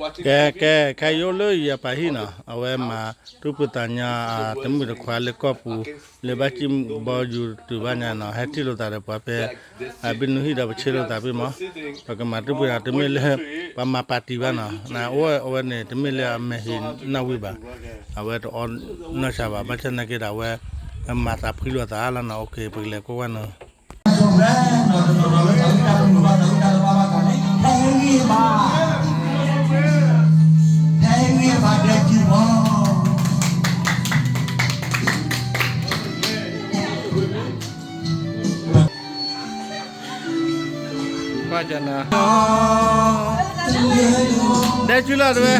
ကဲ ကဲ ခဲအံၤအိၣ်လၢယပၢ်ဟံၣ်နီၤ, အဝဲမၤထူၣ်ဖှံသးညီ တမုၣ်တခွါလၢကီၢ်ပူၤ လၢဘၣ်စံၣ်ဘီယူၤတုၤဘၣ်ညါနီၤ, ဟဲထံၣ်လိာ်သးဒီးပှၤဖဲ ဘံနူဟံၣ်ဒီးပဆ့လိာ်သးဖဲမး, ပကမၤထူၣ်ဖှံသး တမ့ၢ်လၢ ပှၤမၤပာ်တံၢ်ဘၣ်နီၤ, နအိၣ်အဝဲန့ၣ် တမ့ၢ်လၢအမဲာ်ဟ့နီၣ်ဝံၤဘၣ်, အဝဲတအီၣ်နီၢ်ဆါဘၣ်, ဘၣ်ဆၣ်သနာ်က့ဒီး အဝဲမၤသးဖှံလိာ်သးလီၤနီၤ, ပကလဲၤကွၢ်ကွၢ်နီၤ. ကွၢ်ကနၤ, ဒဲဆူလီၤတဝဲ,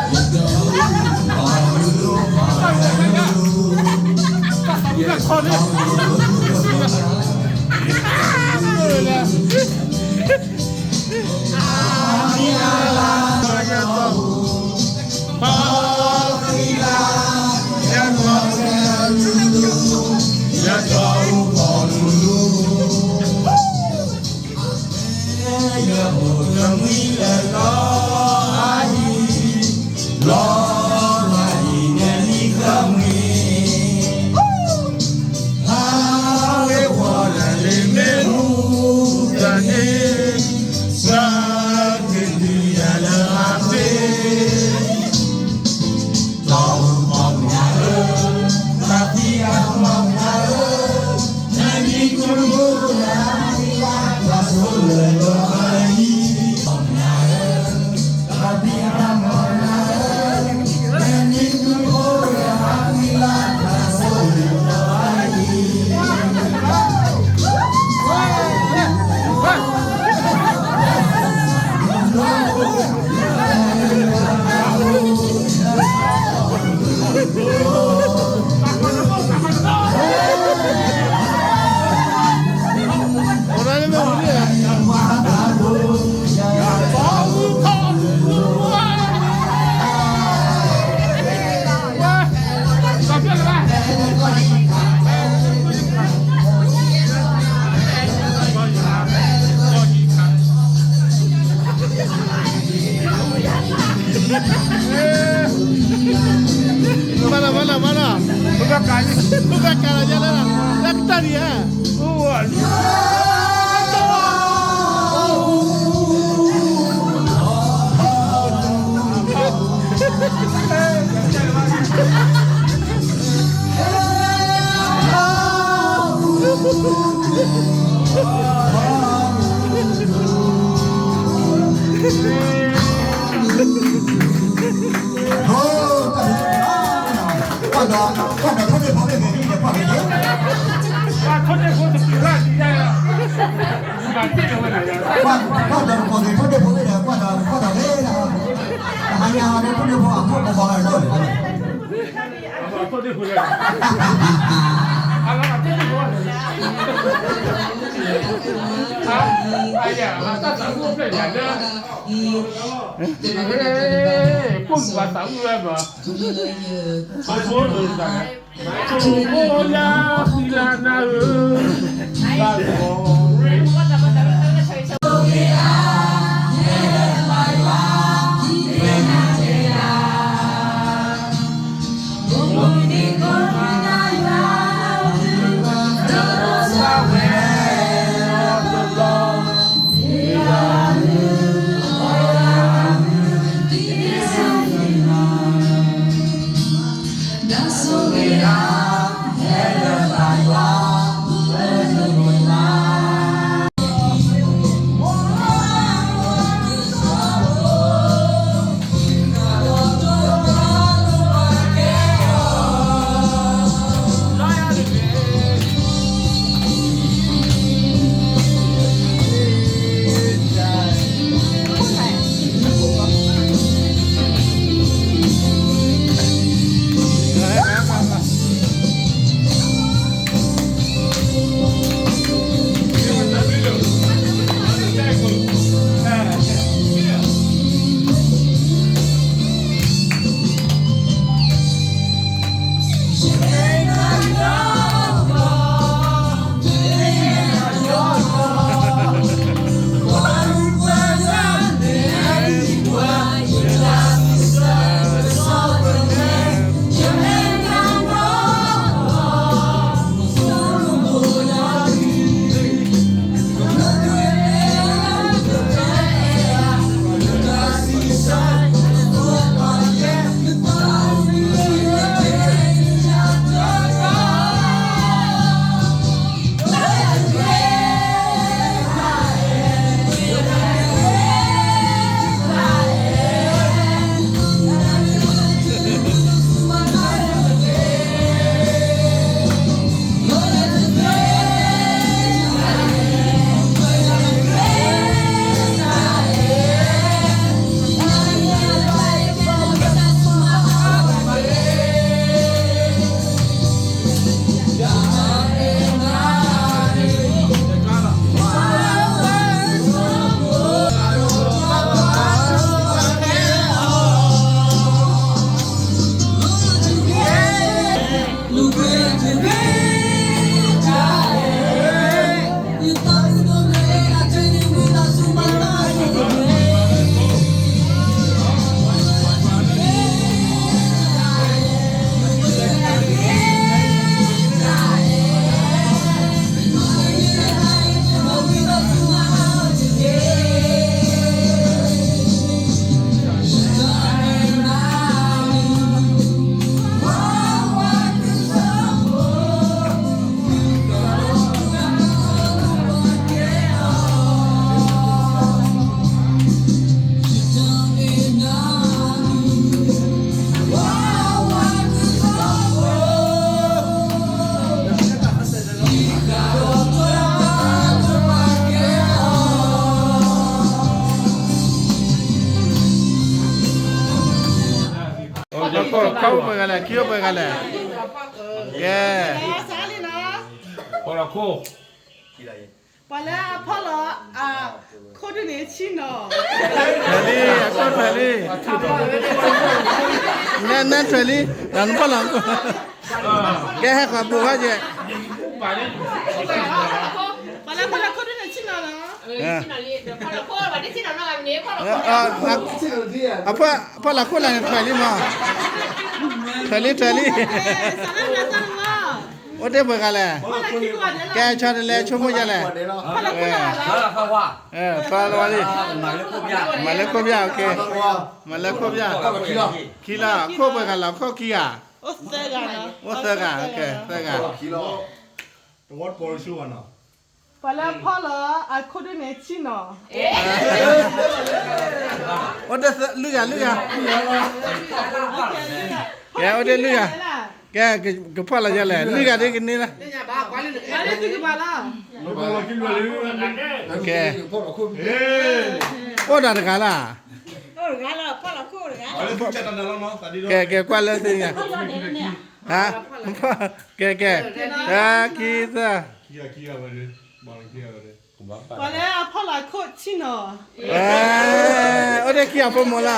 မၤလီၤ မၤလီၤ မၤလီၤ, ပဘၣ်ကးလီၤယဲလၢ, တၢ်ကတၢၢ်ဒံးဧါ. ခိၣ်ပှဲၤဂၤလဲၣ်, ခံအိၣ်ပှဲၤဂၤလဲၣ်. ကဲ, ပှၤလၢအဖီၣ်လီၤ အခိၣ်ဒ်န့ၣ် ဆံနီၤ. ထွဲလံ, အခိၣ်ထွဲလံ. န, နထွဲလံ, နဖီၣ်လီၤ. ကဲဟဲဃီၤဘူးဝဲယဲ. ပှၤလၢအဖီၣ်လီၤခိၣ်ဒ်န့ၣ် ဆံနီၤနီၤ. အဖီၣ်လီၤခိၣ်လၢန့ၣ် ထွဲလံမး. ထွဲလံ, ထွဲလံ. အိၣ်တ့ၢ်ပှဲၤဂၤလဲၣ်. ကဲဆီတလဲဆိကမိၣ်ယဲလဲၣ်. ပှၤလီၤလံ, မၤလၢခိၣ်ပျၢ်, မၤလၢခိၣ်ပျၢ်, ခံလီၤ, ခိၣ်ပှဲၤဂၤလဲၣ်, ခိၣ်ခံဂၤ, အိၣ်သၢဂၤ, သၢဂၤ. ပှၤလၢအဖီၣ်လီၤအခိၣ်ဒ်န့ၣ် ဆံနီၤ. အိၣ်တ့ၢ်လွံၢ်ဂၤ, လွံၢ်ဂၤ. ကဲအိၣ်တ့ၢ်လွံၢ်ဂၤ, ကဲကဖီၣ်လီၤယဲလဲၣ်, လွံၢ်ဂၤဒ်ကန့ၢ်လီၤ. ကဲ, အိၣ်ဒီးတဂၤလီၤ. ကဲ, ကဲကွၢ်လၢသ့ၣ်ညါ, ကဲ, ကဲ, ခံသၢ. ပှၤလၢအဖီၣ်လီၤခိၣ် ဆံနီၤ. အိၣ်တ့ၢ်ခံဂၤဖိမုၣ်လီၤ,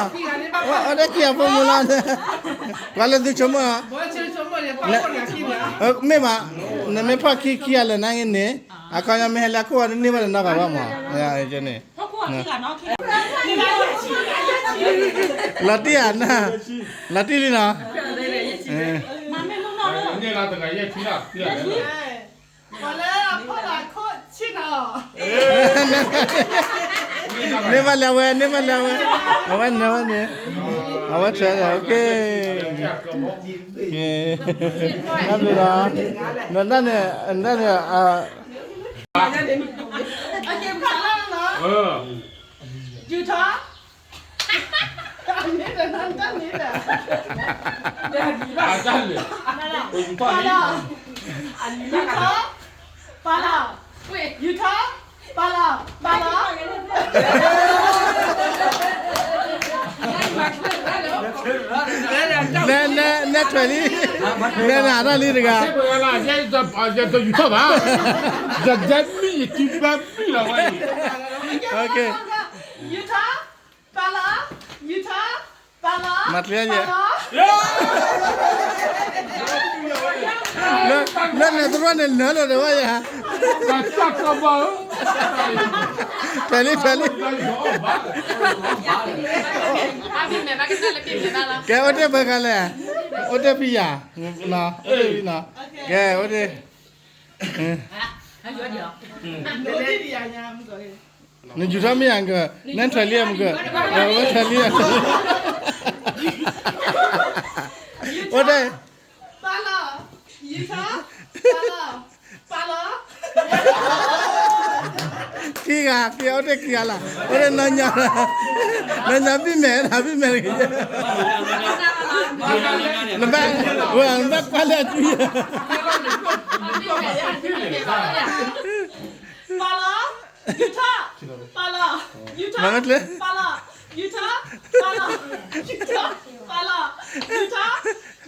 အိၣ်တ့ၢ်ခံဂၤဖိမုၣ်လီၤ. ကွၢ်လၢသုဆိကမိၣ်, မ့ၢ်ဘၣ်, နမ့ၢ်ဖီၣ်ခံခံဂၤလၢာ်န့ၣ်, အခီပညီမ့ၢ်ဟဲလၢခိၣ်အီၤတန့ၢ်ဘၣ်တနီၤဂၤဘၣ်မး, န့ၣ် လီၤတံၢ်ဧါ, လီၤတံၢ်လံနီၤ. ပှၤလၢအဖီၣ်လီၤခိၣ် ဆံနီၤ. န့ၢ်ဘၣ်လၢအဝဲ, န့ၢ်ဘၣ်လၢအဝဲ, အဝဲန့ၣ်, အဝဲန့ၣ်, အဝဲထွဲ, တၢ်ဘျုးလီၤ, နတၢ်န့ၣ်, နတၢ်န့ၣ်, ယူၤထီၣ်, ယူၤထီၣ်, ယူၤထီၣ်, ပာ်လီၤ, ယူၤထီၣ်, ပာ်လီၤ, ပာ်လီၤ. နဲ, နဲထွဲလံ, နဲနၤတၢ်လံတဂၤ, ယူၤထီၣ်ဘၣ်, ယမ့ၢ်ယကံဘၣ်မ့ၢ်လီၤဝဲအံၤ, ယူၤထီၣ်, ပာ်လီၤ, ယူၤထီၣ်, ပာ်လီၤ, မၤတလၢယဲ, လၢန့ၣ်တရူၢ်န့ၣ် လၢလီၤဒီးဝဲယၤ, ထွဲလံ, ထွဲလံ. ကဲအိၣ်တ့ၢ်ပှဲၤဂၤလဲၣ်, အိၣ်တ့ၢ်ဖံးယၤ, အိၣ်တ့ၢ်ဖံးနီၤ, ကဲအိၣ်တ့ၢ် နယူၤထီၣ်မ့ၢ်ယၤ, နဲထွဲလံမ့ၢ်, ဝဲထွဲလံ, အိၣ်တ့ၢ်, ပာ်လီၤ, ယူၤထီၣ်, ပာ်လီၤ, ပာ်လီၤ. ခံဂၤ, ခံဂၤ, အိၣ်တ့ၢ်ခံဂၤလီၤ, အိၣ်တ့ၢ်နီၢ်ညီ, နီၢ်ညီဘံၣ်မဲာ်, ဘံၣ်မဲာ်တဂ့ၤ, နဘၣ်, နဘၣ်ကွၢ်လၢအစုယဲ, ပာ်လီၤ, ယူၤထီၣ်, ပာ်လီၤ, ယူၤထီၣ်, ပာ်လီၤ, ယူၤထီၣ်, ပာ်လီၤ, ယူၤထီၣ်, ပာ်လီၤ, ယူၤထီၣ်,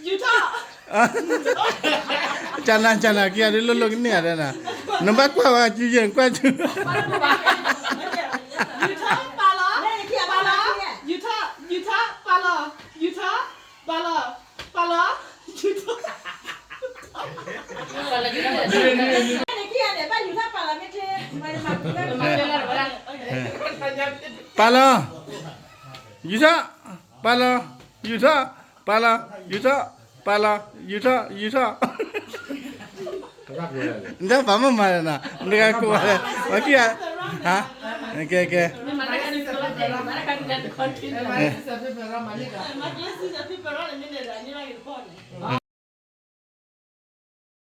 ယူၤထီၣ်. ကနၤ, ကနၤ, ခံဂၤဒ်လိၣ်လိၣ်ကန့ၢ်ဧါ, နဘၣ်ကွၢ်ဝဲစုယဲ, ကွၢ်စု, ယူၤထီၣ်, ပာ်လီၤ, ပာ်လီၤ, ယူၤထီၣ်, ယူၤထီၣ်, ပာ်လီၤ, ယူၤထီၣ်, ပာ်လီၤ, ပာ်လီၤ, ယူၤထီၣ်. ပာ်လီၤ, ယူၤထီၣ်, ပာ်လီၤ, ယူၤထီၣ်, ပာ်လီၤ, ယူၤထီၣ်, ပာ်လီၤ, ယူၤထီၣ်, ယူၤထီၣ်. နတၢ်ပာ်မၤမၤနီၤ, နတဂၤကိးဂၤလဲၣ်, ပှၤခံဂၤ, ဟါ, ကဲ, ကဲ.